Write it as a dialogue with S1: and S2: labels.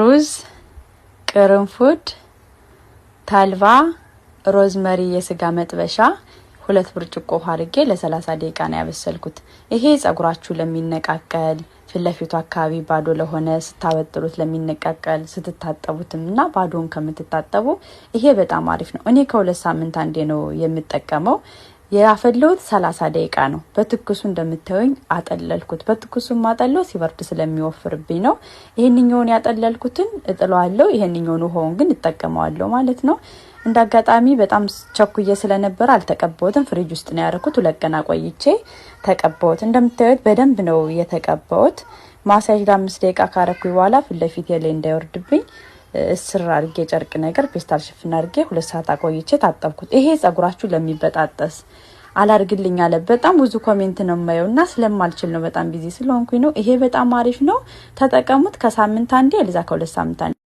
S1: ሩዝ፣ ቅርንፉድ፣ ተልባ፣ rosemary፣ የስጋ መጥበሻ፣ 2 ብርጭቆ ውሃ አድርጌ ለ30 ደቂቃ ነው ያበሰልኩት። ይሄ ጸጉራችሁ ለሚነቃቀል፣ ፊት ለፊቱ አካባቢ ባዶ ለሆነ፣ ስታበጥሩት ለሚነቃቀል፣ ስትታጠቡትም እና ባዶን ከምትታጠቡ ይሄ በጣም አሪፍ ነው። እኔ ከ2 ሳምንት አንዴ ነው የምጠቀመው። ያፈላሁት 30 ደቂቃ ነው። በትኩሱ እንደምታዩኝ አጠለልኩት። በትኩሱ ማጠለው ሲበርድ ስለሚወፍርብኝ ነው። ይህንኛውን ያጠለልኩትን እጥለዋለሁ፣ ይህንኛውን ውሃውን ግን እጠቀመዋለሁ ማለት ነው። እንደ አጋጣሚ በጣም ቸኩዬ ስለነበረ አልተቀባሁትም። ፍሪጅ ውስጥ ነው ያደረኩት። 2 ቀን አቆይቼ ተቀባሁት። እንደምታዩት በደንብ ነው የተቀባሁት። ማሳጅ ለ5 ደቂቃ ካረኩኝ በኋላ ፊት ለፊቴ ላይ እንዳይወርድብኝ እስር አድርጌ ጨርቅ ነገር ፔስታል ሽፍን አድርጌ 2 ሰዓት አቆይቼ ታጠብኩት። ይሄ ጸጉራችሁ ለሚበጣጠስ፣ አላድግልኝ አለ። በጣም ብዙ comment ነው የማየው እና ስለማልችል ነው፣ በጣም busy ስለሆንኩኝ ነው። ይሄ በጣም አሪፍ ነው፣ ተጠቀሙት። ከሳምንት አንዴ አለዛ ከ2 ሳምንት አንዴ።